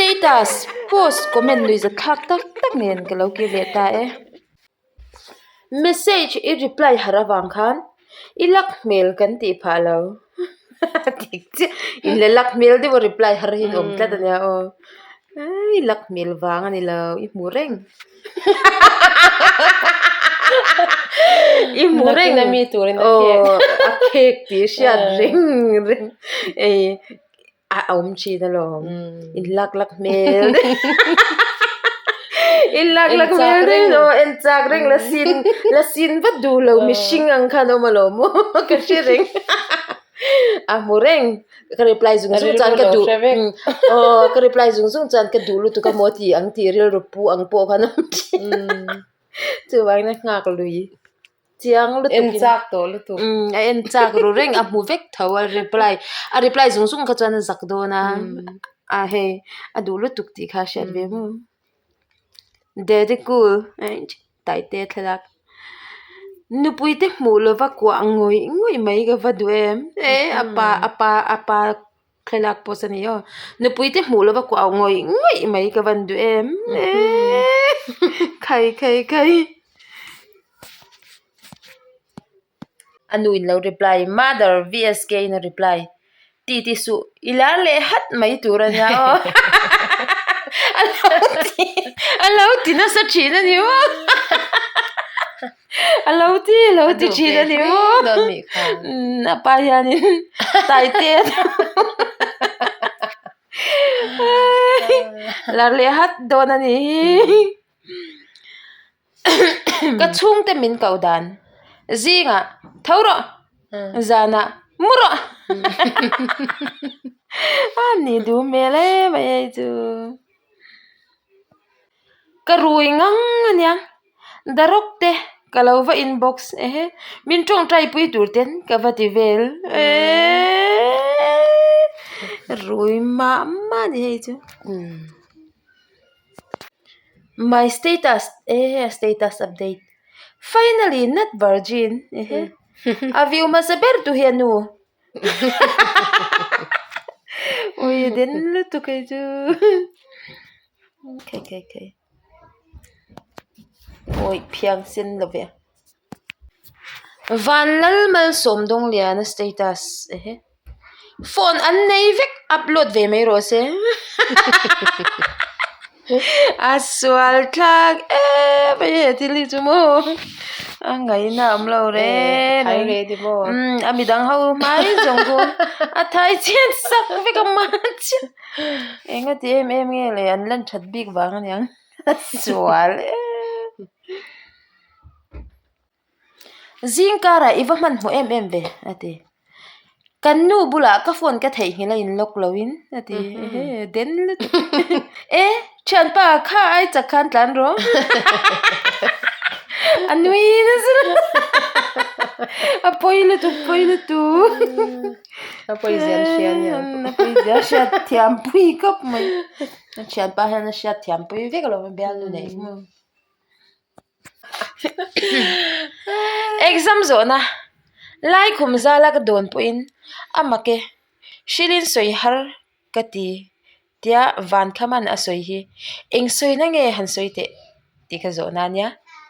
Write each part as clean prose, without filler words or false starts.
Status post comment nuihzat thlak tak tak nen ka lo kir leh ta e. Message i reply harh avang khan i luck hmel kan tih phah lo. Dik chiah in la luck hmel deuh a reply har hi an awm tlat a nia aw. I luck hmel vang a ni lo i hmu reng. I hmu reng aw a khek tih hriat reng reng ei. A awm thin alawm in lak lak hmel in lak lak hmel reng aw en chak reng la sin la sin vat duh lo mihring ang khan a awm alawm aw ka hre reng a hmu reng ka reply zung zung chuan ka duh aw ka reply zung zung chuan ka duh lutuk a maw tih ang tih rilru pu ang pawh khan a awm thin chuvangin a nghak lui. Chiang lutuk in. En chak tawh lutuk. Umm a en chak ru reng a hmu vek tho a reply a reply zung zung kha chuan a zak dawn a a hei a duh lutuk tih kha a hriat ve maw. Daddy cool taite thlalak nupui te hmuh lova kuah ngawih ngawih mai ka va duh em e a pa a pa a pa thlalak post a ni aw nupui te hmuh lova kuah ngawih ngawih mai ka van duh em eee khai khai khai. A nu in lo reply mother VSK in a reply ti ti suh i lar leh hat mai tur a nia aw a lo ti a lo ti nasa thin a ni maw a lo ti a lo ti thin a ni maw a pa hianin taite lar leh hat dawn a nih hi. Ka chhungte min koh dan zingah tho rawh zanah mu rawh a ni duh hmel em mai hei chu ka rui ngang a nia daruk te ka lo va inbox ehe min tawngtai pui tur ten ka va ti vel eeeee rui mah mah a ni hei chu. My status eh a status update finally not virgin ehe a view hmasa ber tu hi a nu ui a den lutuk hei chu khai khai khai awi phiang sen lo ve Vanlalmalsawmdawngliana status ehe phone an nei vek upload ve mai rawh se a sual thlak em mai he thil hi chu maw a ngaihna a awm lo reng reng umm a midang ho hmai zawng chu a thai chhiat sak vek a mah chiah eng a ti em em nge le an lan that bik vang aniang a sual em. Zing karah i va hmanhmawh em em ve a ti. Kan nu bulah ka phone ka theihnghilh a in lock lo in a ti ehe den lutuk e thianpa kha ai chak khan tlan rawh a nui nasa a pawi lutuk pawi lutuk a pawi zia hria nia a pawi zia hriat thiam pui khawp mai a thianpa hian a hriat thiam pui vek alawm a bialnu neih hmu. Exam zawhna laikhum zala ka dawn pawhin a mak e hrilhin sawi har ka ti tia Vankhaman a sawi hi eng sawina nge han sawi teh tih ka zawhna ania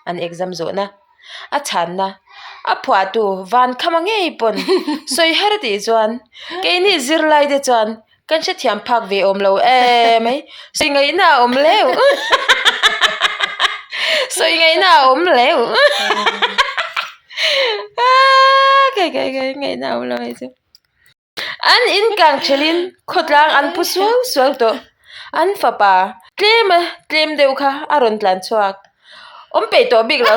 an exam zawhna a chhanna a phuahtu Vankhama ngei pawn sawi har tih chuan keini zirlai te chuan Kan hrethiam phak ve awm lo em mai. Sawi ngaihna a awm leu. Sawi ngaihna a awm leu. Kai kai kai ngaihna a awm lo hei chu. An in kang thelin khawtlang an pu suau suau tawh. An fapa tlem a tlem deuh kha a rawn tlan chhuak. Awm peih tawh bik lo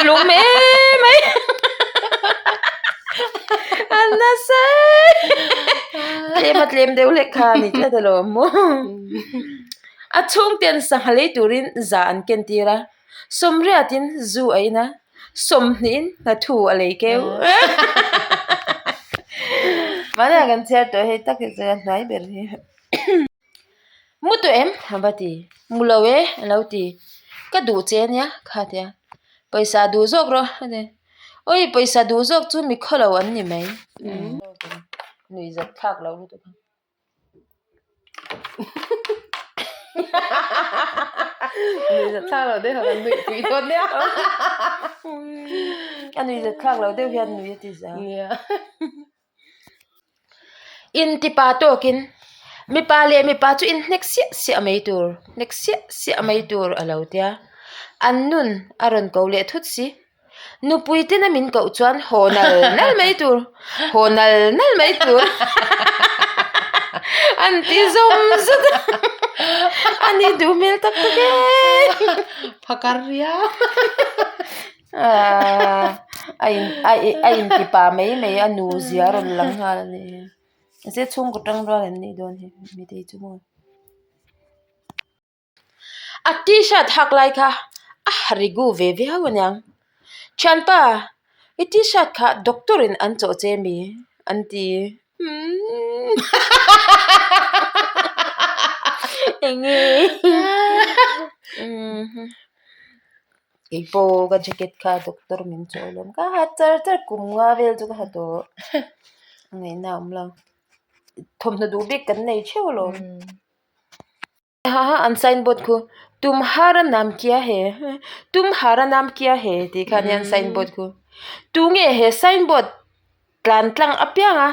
lung em mai a nasa tlem a tlem deuh hlek kha a ni tlat alawm maw a chhungten sangha lei turin za an ken tir a sawmriatin zu a in a sawmhnihin nghathu a lei keu mahni ah kan chhiar tawh hei tak hi chu a hnuai ber hi. Mu tawh em? A va ti. Mu lo e a lo ti. Ka duh che ania kha a ti a. Pawisa duh zawk rawh a ti. Awi pawisa duh zawk chu mi khaw lo an ni mai. Nuihzat thlak lo lutuk a. Nuihzat thlak lo deuh hian nuih pui dawn nia. A nuihzat thlak lo deuh hian nui a ti za. Nia. Intipa tawkin mipa leh mipa chu inhnek siah siah mai tur, hnek siah siah mai tur a lo tia. An nun a rawn ko leh thut si. Nupui tena min koh chuan haw nal nal mai tur, haw nal nal mai tur an ti zawm zet a, a ni duh hmel tak tak e. Phakar riau. Aaa a in a a inti pa mai mai a nu zia a rawn lang nghal a ni. Mahse chhungkaw tang rual an nih dawn hi mitei chu maw. A t-shirt hak lai kha a ha rigu ve viau aniang. Thianpa, i t-shirt kha doctor in an chawh che mi? An ti. Umm enge umm keipawh ka jacket kha doctor min chawh alawm ka ha char char kum nga vel chu ka ha tawh a ngaihna a awm lo thawmhnaw duh bik kan nei theuh alawm. Ha ha an signboard khu Tumhara naam kya hai Tumhara naam kya hai tih kha ania an signboard khu tunge he signboard tlan tlang apiang a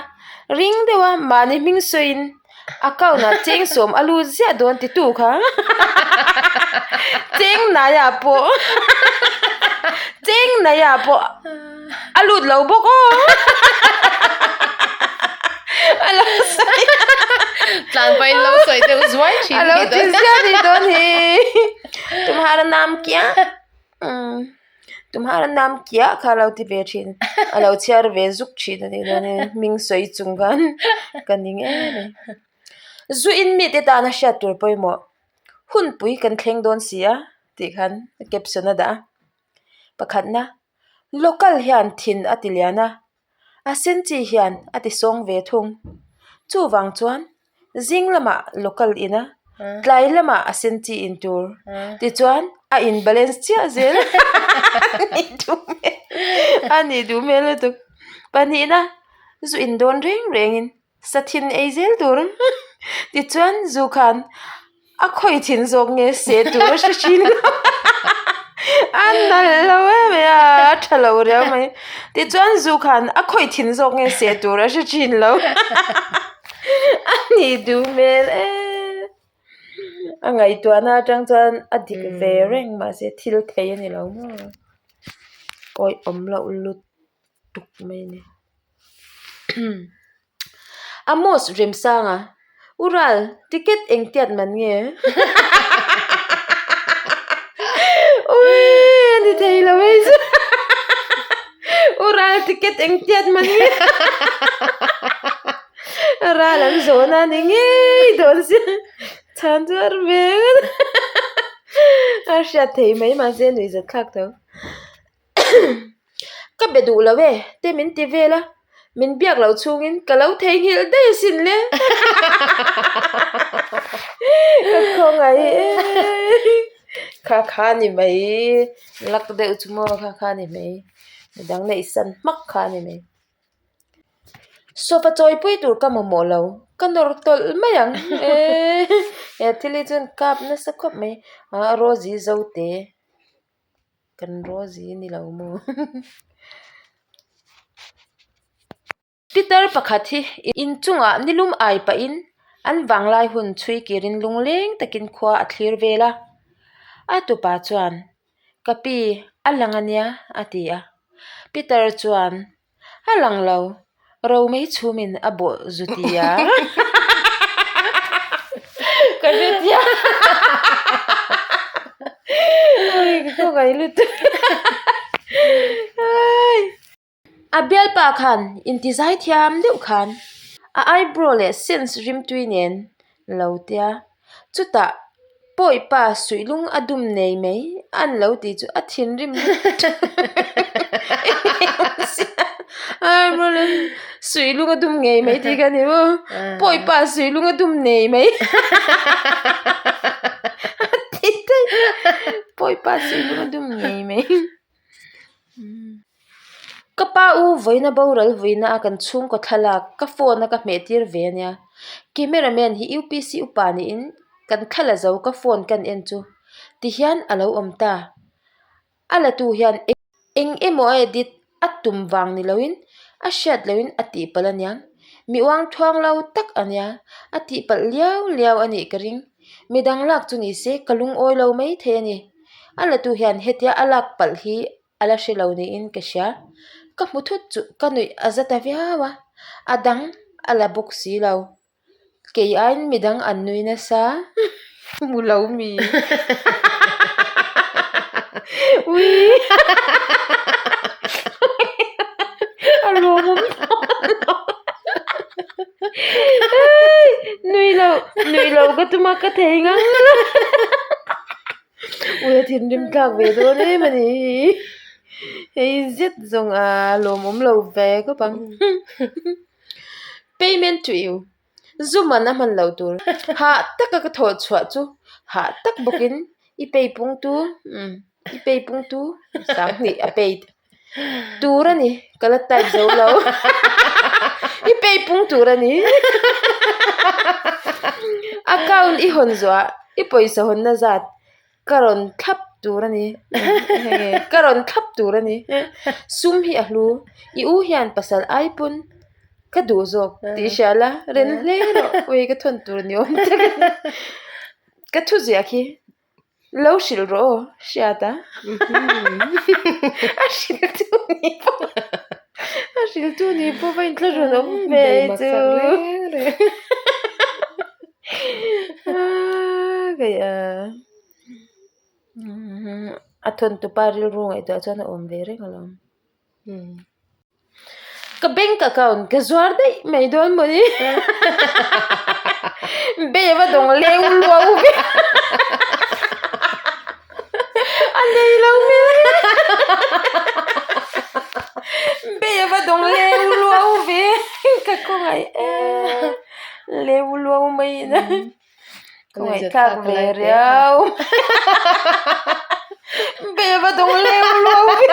ring deuh a mahni hming sawiin account ah cheng sawm a lut ziah dawn ti tu kha cheng nai ah pawh cheng nai ah pawh a lut lo bawk aw a lo sawi Tlan pahin lo sawi deuh zuai thin a lo ti ziah ni dawn hi tumhara nam kia tumhara nam kia kha a lo ti ve thin a lo chhiar ve zuk thin a nih dawn hi hming sawi chung khan ka ning em em zu in mite tana hriat tur pawimawh hunpui kan thleng dawn si a tih khan caption a dah a pakhatna local hian thin a ti lian a a sen chi hian a ti sawng ve thung chuvang chuan zing lamah local in a tlai lamah a sen chi in tur tichuan a in balance chiah zel a nih duh hmel lutuk pahnihna zu in dawn reng reng in. Sa thin ei zel tur tichuan zu khan a khawi thin zawk nge se tur a hre thin lo a nalh lo em mai a a tha lo riau mai tichuan zu khan a khawi thin zawk nge se tur a hre thin lo a nih duh hmel em a ngaihtuahna atang chuan a dik ve reng mahse thil thei a ni lo maw awih awm loh lut tuk mai a ni. Amos Remsanga, Ural, ticket engtiat man nge? Ui, a ni thei lo hei chu. Ural, ticket engtiat man nge? Ral an zawhna a ni ngei dawn sia. Chhan chu a ri ve ngawt a. A hriat thei mai mahse nuihzat thlak tho. Ka be duh lo e te min ti vel a, min biak loh chhungin ka lo theihnghilh daih asin le ka khawngaih e kha kha ni mai lak deuh chu maw kha kha ni mai midang neih san hmak kha ni mai. Sofa chawipui tur ka mamawh lo, ka nawr tawlh mai ang e he thil hi chuan kap nasa khawp mai ah Rosie Zote. Kan Rosie ni lo maw? Pitar pakhat hi inchungah nilum ai pahin an vanglai hun chhui kirin lungleng takin khua a thlir vel a. A tupa chuan, Ka pi, a lang ania, a ti a. Pitar chuan, A lang lo, Romei chhumin a bawh zu ti a. Ka hre chiah. Ui, ka khawngaih lutuk. A bialpa khan intizai thiam deuh khan a eyebrow leh sense rimtui nen lo tia. Chutah Pawipa suihlung a dum nei mai an lo tih chu a thinrim suihlung a dum ngei mai tih ka ni maw Pawipa suihlung a dum nei mai a ti daih Pawipa suihlung a dum ngei mai. Ka pa u vawiina boral vawiina a kan chhungkaw thlalak ka phone a ka hmeh tir ve ania camera man hi UPC upa niin. Kan thla la zo ka phone kan en chu tihian a lo awm ta. A latu hian eng emaw a edit a tum vang ni loin a hriat loin a tihpalh a nia. Mi uang thuang lo tak a nia, a tihpalh liau liau a nih ka ring. Midang lak chu ni se ka lungawi lo mai thei a ni. A latu hian hetia a lak palh hi a la hre lo niin ka hria. Ka hmu thut chu ka nuih a za ta viau a, a dang a la bawk si lo. Kei aiin midang an nui nasa hmu lo mi ui a lawmawm nui lo nui lo ka tum a ka thei ngang lo ui a thinrim tlak ve dawn em a ni hei zet zawng a lawmawm lo ve khawp ang. Payment to you. Zu man a hman lo tur. Hah taka ka thawh chhuah chu hah tak bawkin i pay pung tu umm i pay pung tu sanghnih a paid tur a ni ka la type zo lo i pay pung tur a ni account i hawn zuah i pawisa hawnna zat Ka rawn thlap tur a ni ka rawn thlap tur a ni sum hi a hlu i u hian pasal ai pawn ka duh zawk tih hria la ren hle rawh ui ka thawn tur ni awm tak a ni ka thu ziah khi lo hrilh rawh aw hriat a a hrilh tu ni pawh a hrilh tu ni pawh va inthlahrun awm ve chu. A thawn tupa rilru ngaihtuah chuan a awm ve reng alawm. Ka bank account ka zuar daih mai dawn mawni. Bei a va dawng leu luau ve. A nei lo hmel. Bei a va dawng leu luau ve. Ka khawngaih em. Leu luau mai in a ka ngaihthlak ve riau be va dawng leu luau ve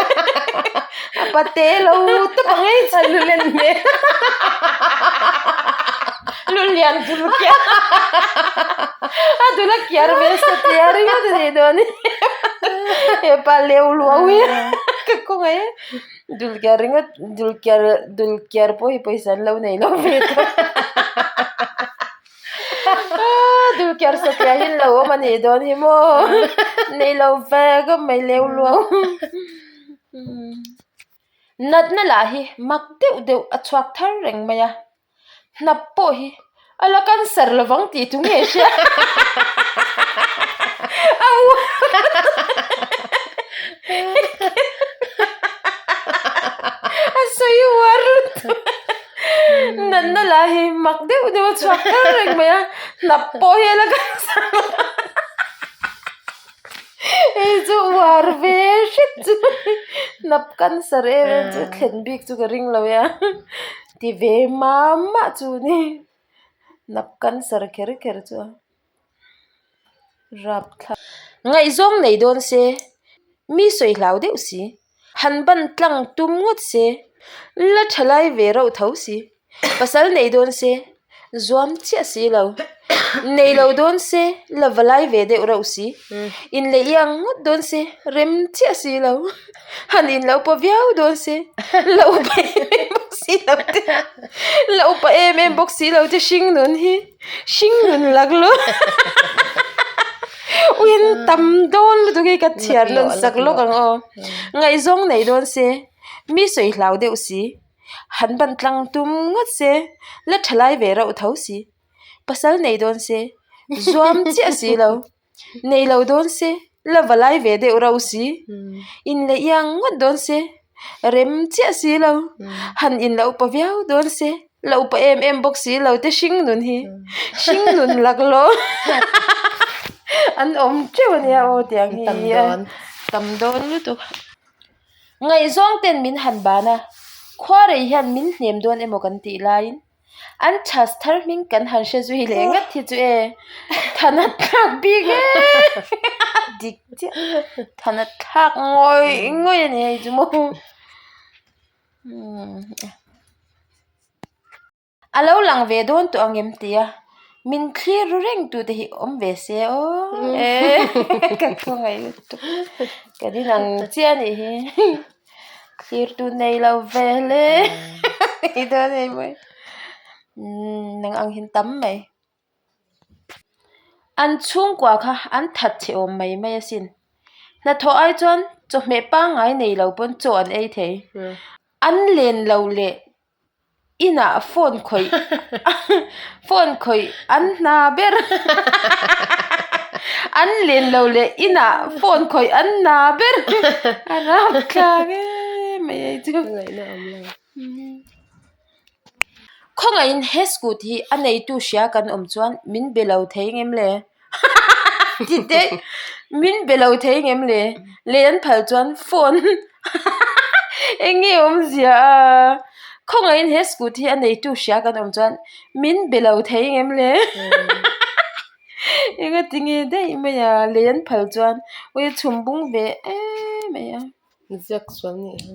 a pate lo tawp ang ei chu lu len hmel lu lian dul kiar a dul a kiar ve satliah a ringawt a nih dawn hi hepa leu luau hi ka khawngaih e. Dulkiar ringawt dulkiar dulkiar pawh hi pawisa an lo nei lo ve tawh aaa dulkiar satliah hi an lo awm a nih dawn hi maw nei lo ve khawp mai leu luau natna lah hi mak deuh deuh a chhuak thar reng mai a. Hnap pawh hi a la cancer lovang tih tu nge hria a u a sawi uar lutuk natna lah hi mak deuh deuh a chhuak thar reng mai a hnap pawh hi a la cancer lovang hei chu uar ve hret chu hnap cancer em em chu thlen bik chu ka ring lo e a. Ti ve mah mah chu ni nap cancer kher kher chu a rap thlak. Ngaihzawng nei dawn se mi sawi hlau deuh si, han ban tlang tum ngawt se, la tha lai ve reuh tho si, pasal nei dawn se zuam chiah si lo, nei lo dawn se la va lai ve deuh reuh si, inleih iang ngawt dawn se rem chiah si lo. Han in lo paw viau dawn se la upa em em bawk si lo te la upa em em bawk si lo te hring nun hi hring nun lak lo uiin tam dawn lutuk hi ka chhiar nawn sak lawk ang aw ngaihzawng nei dawn se mi sawi hlau deuh si han ban tlang tum ngawt se la tha lai ve reuh tho si pasal nei dawn se zuam chiah si lo. Nei lo dawn se, la va lai ve deuh rauh si. Inleih iang ngawt dawn se, rem chiah si lo. Han in lo upa viau dawn se, la upa em em bawk si lo te hring nun hi. Hring nun laklawh an awm teuh a nia aw tiang hi. Tam dawn. Tam dawn lutuk. Ngaihzawng ten min han ban a, khuarei hian min hnem dawn emaw kan tih laiin An chhas thar hming kan han hre zui leh ngat hi chu e thana thlak bik e dik chiah thana thlak ngawih ngawih a ni hei chu maw a lo lang ve dawn tawh ang em tia. Min thlir ru reng tu te hi awm ve se aw e ka khawngaih lutuk ka din ang chiah a nih hi thlir tu nei lo ve hle ni dawn hei mai nang ang hian tam mai an chhungkua kha an that chhe awm mai mai asin hnathawh ai chuan chawhmeh pangngai nei lo pawn chaw an ei thei an len lo leh. Inah phone khawih phone khawih an hna ber an len lo leh inah phone khawih an hna ber a rapthlak em mai hei chu khawngaihin he scooty hi a neitu hria kan awm chuan min be lo thei ngem le ti teh min be lo thei ngem le lei an phal chuan phone eng nge awmzia a khawngaihin he scooty hi a neitu hria kan awm chuan min be lo thei ngem le enga tinge daih mai a lei an phal chuan ui a chhum bung ve em mai a. Ziak sual nih hi.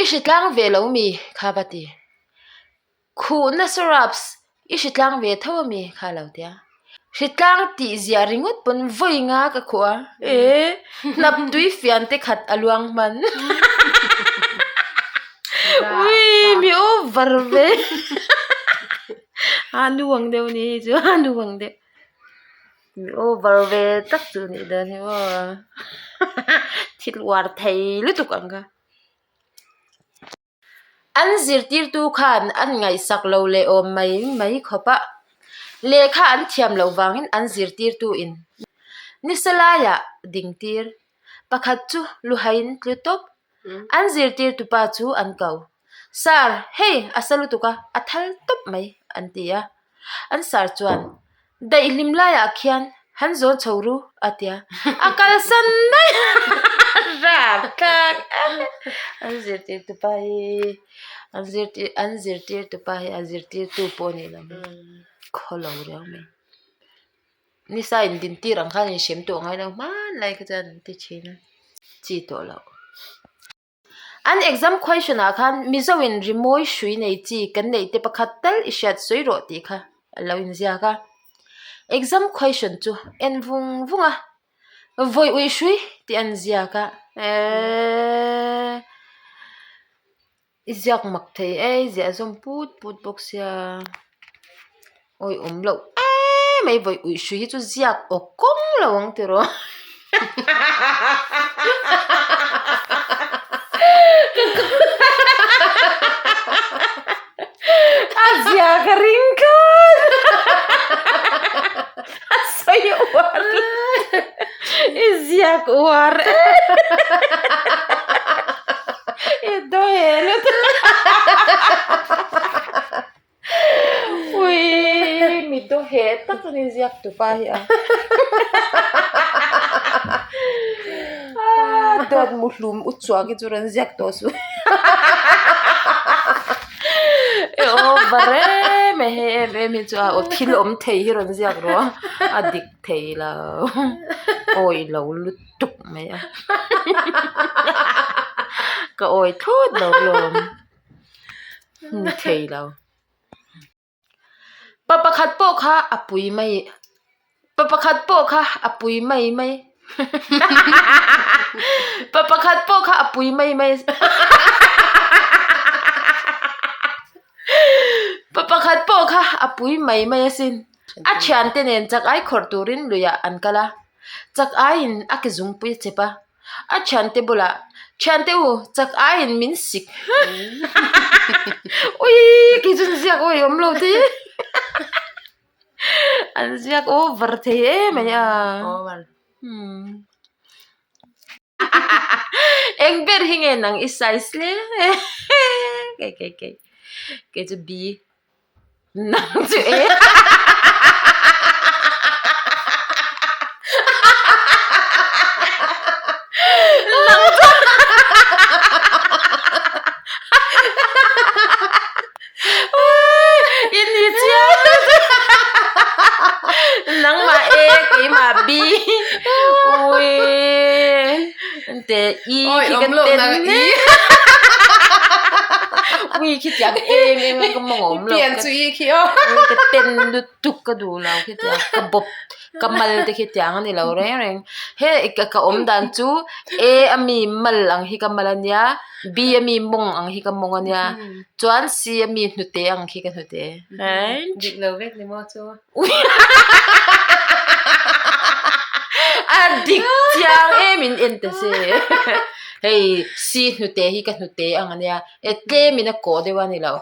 I hritlang ve lo mi kha va ti. Khuh nasa raps i hritlang ve tho a mi kha lo tia. Hritlang tih ziah ringawt pawn vawi nga ka khuh a, ee hnap tui fian te khat a luang hman. Ui mi over ve. A nu ang deuh ni hei chu a nu ang deuh. Mi over ve tak chu nih dawn hi maw thil uar thei lutuk ang kha. An zirtirtu khan an ngaihsak lo leh awm mai mai khawp a, lehkha an thiam loh vangin an zirtirtu in nisa laiah ding tir pakhat chu luhaiin tlu tawp. An zirtirtu pa chu an ko, Sir, hei a sa lutuk a, a thal tawp mai an ti a. An sir chuan, Daihlim laiah khian han zawn chho ru a ti a, a kalsan daih rapthlak an zirtirtu pa hi an zirtir an zirtirtu pa hi a zirtirtu pawh a nih loh khaw lo riau mai. Nisa in din tir ang khan inhrem tawh ngai lo hmanlai kha chuan an ti thin a, chi tawh loh. An exam question ah khan Mizo in rimawi hrui nei chi kan neih te pakhat tal i hriat sawi rawh tih kha a lo inziak a. Exam question chu en vung vung a, vawi uih hrui tih an ziak a, eeee. I ziak mak thei e i ziah zawm put put bawk sia awi awm loh em mai vawi uih hrui hi chu ziak aw kawng lo ang tiraw a zia ka ring tlat a sawi uar i ziak uar em. I daw he lutuk Ui mi daw he tak a ni ziak tupa hi a Dawt muhlum u chuak hi chu rawn ziak tawh suh E over em e hei em em hi chu a aw thil awm thei hi rawn ziak rawh a dik thei lo awi lo lutuk. tuk mai a ka awi thlawt lo lawm ni thei lo pa pakhat pawh kha a pui mai pa pakhat pawh kha a pui mai mai pa pakhat pawh kha a pui mai mai pa pakhat pawh kha a pui mai mai asin a thiante nen chak ai khawrh turin luiah an kal a. Chak aiin a ke zungpui a chep a, a thiante bulah, Thiante u, chak aiin min sik. Ui, kei chu an ziak awi awm lo te. An ziak over thei em mai a. Over. Eng ber hi nge nang i size le? Kei kei kei. Kei chu B. Nang chu E. Nang chu I ni chiang Nangmah E keimah B. Ui te E khi ka ten. Ui khitiang em em a ka mawng awm lo. Pian chu i khi aw. Ui ka ten lutuk ka duh lo khitiang ka bawp ka mal te khitiang a ni lo reng reng. He ka awm dan chu A a mi mal ang hi ka mal a nia B a mi mawng ang hi ka mawng a nia chuan C a mi hnute ang khi ka hnute. Dik lo vek ni maw chu. A dik chiang em in en ta se. Hei C hnute hi ka hnute ang a nia e tlem in a kawh deuh a ni lo.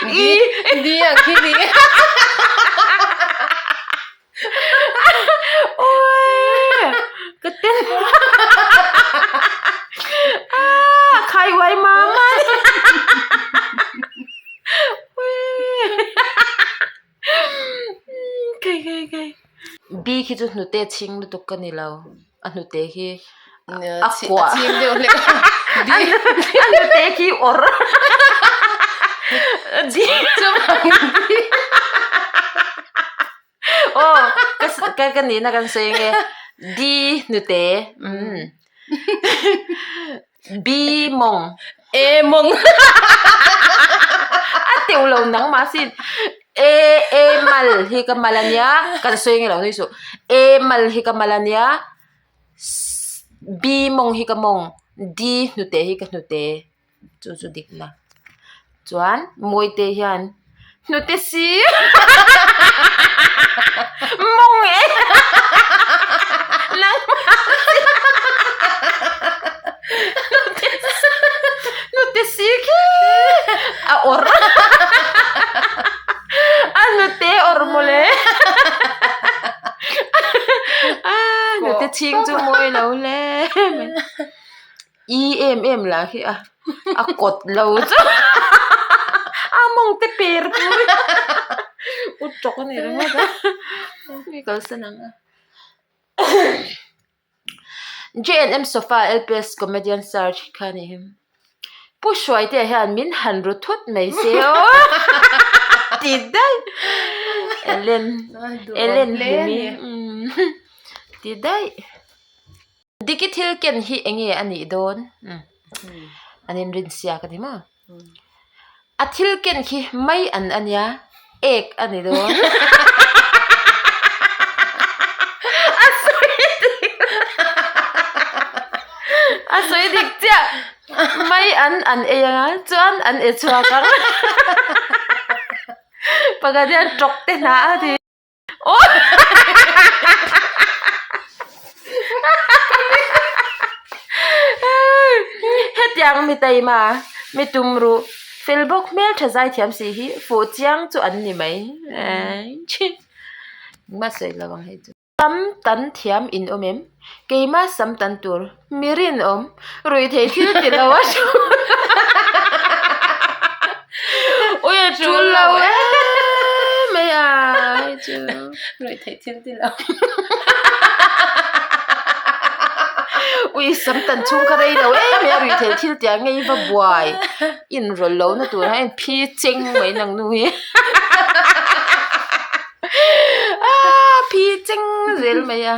D D ang khi ni. Ka ten ah khai uai mama kai kai kai B khi chu hnute chhing lutuk ka ni lo a hnute khi a kuah chhing deuh hlek a hnute khi awrh D aw ka ka ka nihna kan sawi ange D hnute umm B mawng A mawng a teuh lo nangmah sin A A mal hi ka mal ania kan sawi ange lo nui suh A mal hi ka mal ania B mawng hi ka mawng D hnute hi ka hnute. Chu chu dik na. Chuan Mawite hian hnute si mawng e hnute si khi a awrh a hnute awrh mawle a hnute chhing chu mawi lo hle mai. I em em lah hi a a kawt lo chu a mawng te per pur u tawk a ni ringawt a mi kalsan ang a J&M sofa LPS comedian search kha a ni hi Pu Hruaitea hian min han ru thut mai se aw ti daih Ellen Ellen hlimi ti daih. Diki thil ken hi eng nge a nih dawn? An inrin siak a ni maw? A thil ken khi mai an a nia, ek a ni dawn. A sawi dik A sawi dik chiah. Mai an an ei anga chuan an e chhuak ang. Pakhat hian tawk te hna a ti. Hetiang mi taima mi tum ruh fel bawk hmel tha zai thiam si hi fuh chiang chu an ni mai engmah sawi lo ang hei chu. Sam tan thiam in awm em? Keimah sam tan tur mi rinawm ruih thei thil ti lo a tul ui a tul lo em mai a hei chu ruih theih thil ti lo ui sam tan chhung kha rei lo em mai a ruih theih thil tih ah ngei va buai inrawlh lo na tur ah hian phi cheng mai nang nu hi phi cheng zel mai a.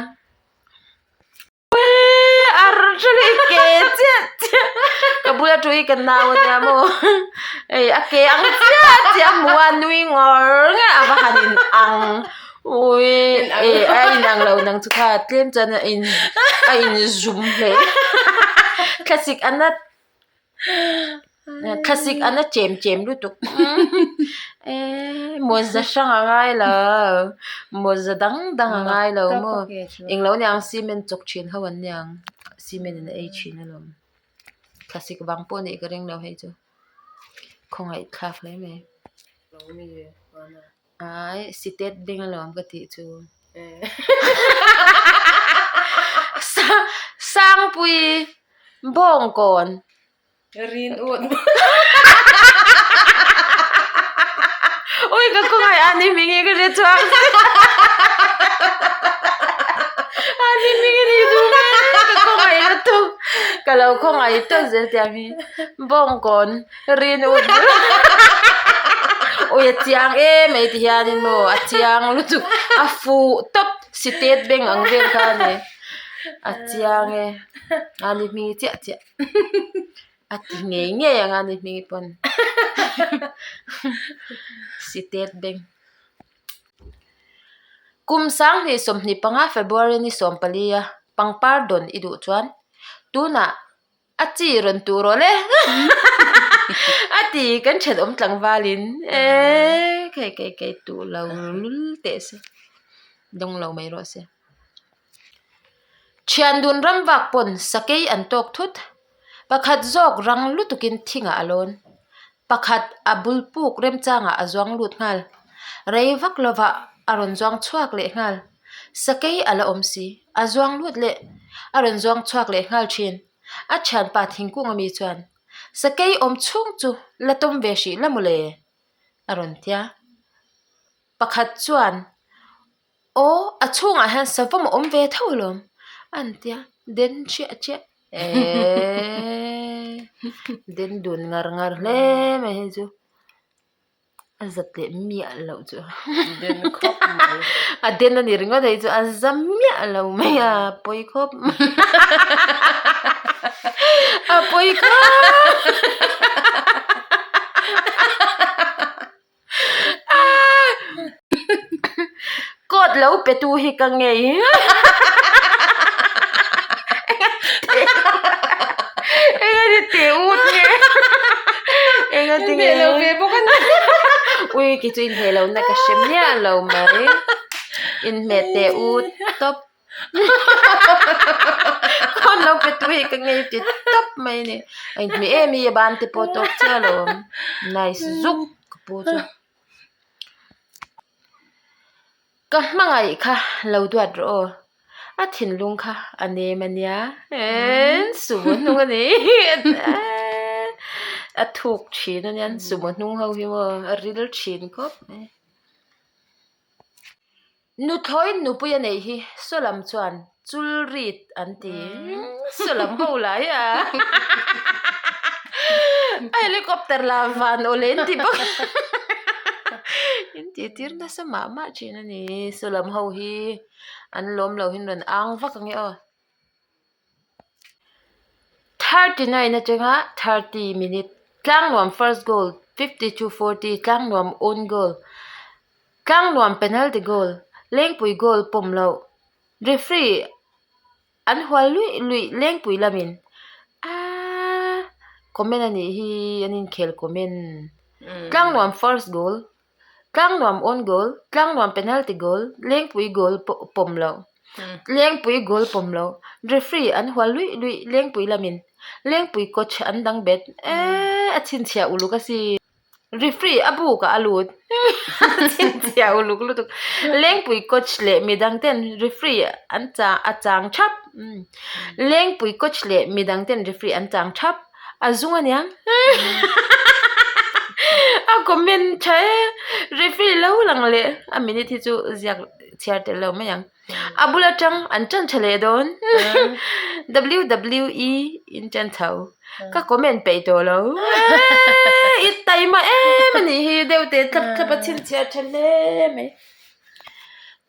Ka bula thu hi ka nau ania maw hei a ke ang chiah chiah a hmu a nui ngawr ngawr a va han in ang ui eh a in ang lo nang chu kha tlem chuan a in a in zum hle thlasik a nat Thlasik an a chem chem lutuk eee mawza hrang a ngai lo mawza dang dang a ngai lo maw englo aniang cement chawk thin ho an niang cement in a ei thin alawm thlasik vang pawh anih ka ring lo hei chu khawngaih thlak hle mai ai sitet beng alawm ka tih chu Sangpui bawngkawn. Rin ut. Ui ka khawngaih a ni hming hi ka hre chhuak. A ni hming hi ni duh mai ka khawngaih lutuk. Ka lo khawngaih tawp zel tiang hi. Bawngkawn rin ut. Ui a chiang em mai ti hianin maw a chiang lutuk. A fuh tawp sitet beng ang vel kha a ni. A chiang e. A ni hming hi chiah chiah. A ti ngei ngei ang a ni hming pawn. Sitet beng. Kum 2025 February ni 14 a pangpar dawn i duh chuan tunah a chi rawn tur aw le a ti kan thenawm tlangvalin eee kei kei kei tuh lo lul teh se dawng lo mai rawh se. Thian dun ram vak pawn sakei an tawk thut. Pakhat zawk rang lutukin thingah a lawn. Pakhat a bul puk remchangah a zuang lut nghal. Rei vak lovah a rawn zuang chhuak leh nghal. Sakei a la awm si. A zuang lut leh a rawn zuang chhuak leh nghal thin. A thianpa thingkung ami chuan, Sakei awm chhung chu la tawm ve hrih la mawle? a rawn tia. Pakhat chuan, Aw, a chhungah hian savawm a awm ve tho alawm, a ni tia, den chiah chiah eeeee den dun ngar ngar hle mai hei chu a zat leh miah loh chu Den khawp mai a den a ni ringawt hei chu a za miah lo mai a pawi khawp mai a pawi khawp. Coat lo pe tu hi ka ngei. Enga ti teh ut nge. Enga ti nge. Inhmeh lo ve bawk a ni. Ui kei chu inhmeh lo na ka hre miah lo mai. Inhmeh teh ut tawp. Khawn lo pe tu hi ka ngei ti tawp mai a ni. A inhmeh em hi a ban te pawh tawk chiah alawm. Nice zuk ka pu chu. Ka hmangaih kha lo duat rawh aw. A thinlung kha a nem a nia. Eee sumo hnung a ni. A thuk thin a nia sumo hnung ho hi maw a ril thin khawp mai. Nuthlawiin nupui a neih hi Sawlam chuan chul rit an ti. Sawlam ho lai a. A helicopter la van aw le an ti bawk. In tih tir nasa mah mah thin a ni. Sawlam ho hi an lawm lo hi an rawn ang vak ang e aw. 39 atanga 30 minute Tlangnuam first goal 50-40 Tlangnuam own goal Tlangnuam penalty goal Lengpui goal pawm loh Referee an hual luih luih Lengpui lamin aaa comment a nih hi an inkhel comment Tlangnuam first goal Tlangnuam own goal, Tlangnuam penalty goal, Lengpui goal pawm loh, Lengpui goal pawm loh, referee an hual luih luih, Lengpui lamin Lengpui coach an dang bet, eee a chhinchhiah uluk a si, referee a buk ah a lut, a chhinchhiah uluk lutuk, Lengpui coach leh midang ten referee an chang a chang thap, Lengpui coach leh midang ten referee an chang thap. A zung a niang a comment tha e referee lo lang leh a minute hi chu ziak chhiar tel lo mai ang a bul atang an tan tha leh dawn W_W_E in tan chho ka comment peih tawh lo i taima em a nih hi deuh teh thlap thlap a chhinchhiah tha hle mai.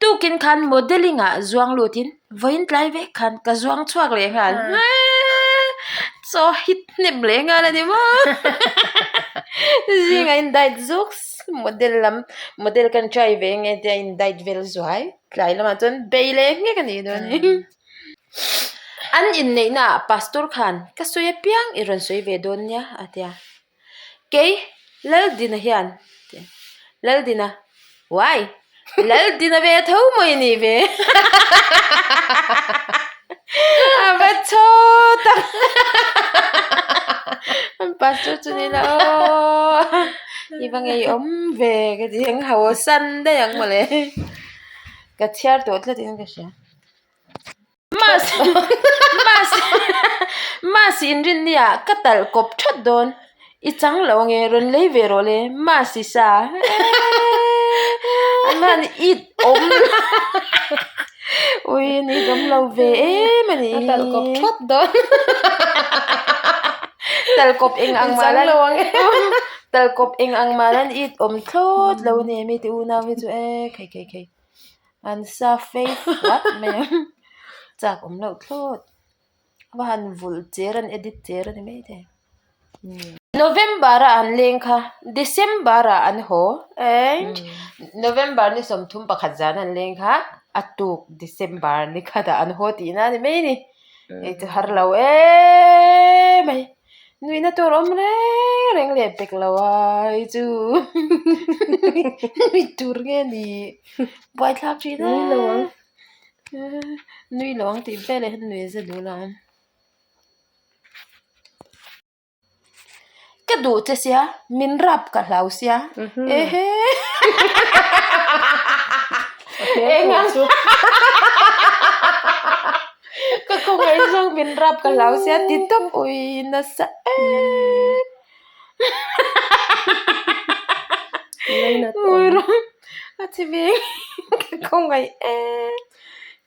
Tukin khan modelling ah zuang lut in vawiin tlai vek khan ka zuang chhuak leh nghal chaw hit hnem leh nghal a ni maw zingah in diet zuk model lam model kan try ve nge tia in diet vel zuai tlai lamah chuan bei leh nghek a nih dawn hi an inneih naah pastor khan ka sawi apiang i rawn sawi ve dawn nia a tia. Kei, Laldina hian, Laldina, Why? Laldina ve tho maw i nih ve? A va chho tak! An pastor chu ni la aw, i va ngeiawm ve ka ti ang, ho san daih ang mawle. Ka chhiar tawh tlat in ka hria. Mahse inrinni ah ka talh kawp that dawn i chang lo ange rawn lei ve rawh le mahse sa eeeee an han it awm ui an it awm lo ve em a nih hi a talh kawp that dawn talh kawp eng ang mah la talh kawp eng ang mah la an it awm thlawt lo a ni mi te unau hi chu e khei khei khei. An sa fei fuat mai a, chak awm loh thlawt. A va han vulh cher an edit cher a ni maithei. November a an leng kha December ah an haw and November ni 31 zan an leng kha a tuk December ni khatah an haw tihna a ni mai a ni. Hei chu har lo emai nuihna tur awm reng reng leh pek lo a hei chu nui tur nge ni buaithlak thin a nui lo ang tih veleh hian nui a za duh lo ang. Ka duh che sia, min rap ka hlau sia. Ehe. Engang chu. Ka khawngaih zawk min rap ka hlau sia ti tawp ui nasa em. A che ve ka khawngaih em.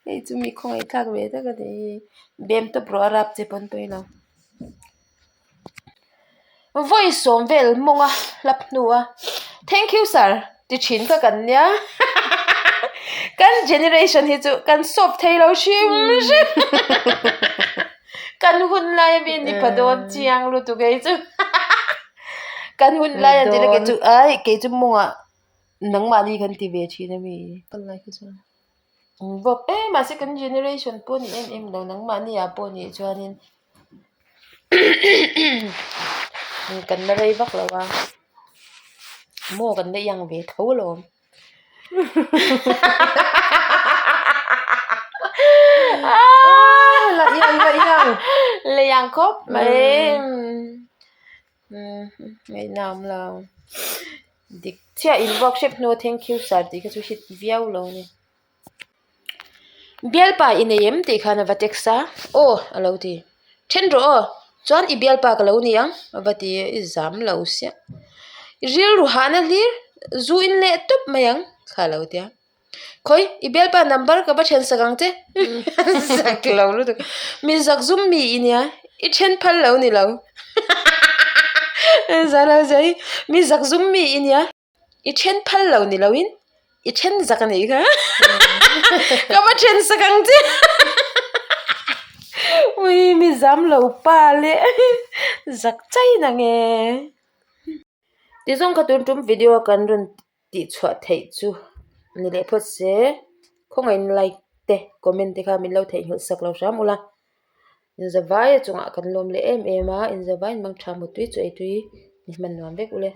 Hei chu mi khawngaih thlak ve tak a ni. Bem tawp rawh a rap che pawn pawi lo. Vawi sawm vel mawnga hlap hnu a thank you sir ti thin kha kan nia kan generation hi chu kan sawp thei lo hrim hrim kan hun lai ami ni pha dawn chiang lutuk ei chu kan hun lai a tih kei chu ai kei chu mawngah nangmahni kan ti ve thin ami bawk e mahse kan generation pawh ni em em lo nangmahni ah pawh nih chuanin kan la rei vak lo a maw kan la iang ve tho alawm la iang la iang la iang khawp mai ngaihna a awm lo dik chiah in vuak hrep hnu a thank you sir tih kha chu hit viau lo a ni. Bialpa i nei em tih khan a va text a, aw a lo ti. Then rawh aw, chuan i bialpa ka lo ni ang a va ti a, i zam lo siah. I rilru hahna hlir zu in leh tawp mai ang kha a lo ti a. Khawi i bialpa number ka va then sak ang che zak lo lutuk. Mi zak zum mi i nia, i then phal lo ni lo za lo zai mi zak zum mi i nia. I then phal lo ni loin i then zak a nih kha ka va then sak ang che ui mi zam lo pa leh zak chai na nge tizawng kha tun tum video a kan rawn tih chhuah theih chu ni leh phawt se khawngaih like te comment te kha min lo theihnghilh sak lo hram ula inzavai a chungah kan lawm leh em em a inzavai in mang tha mutui chu eitui ni hman nuam vek ule.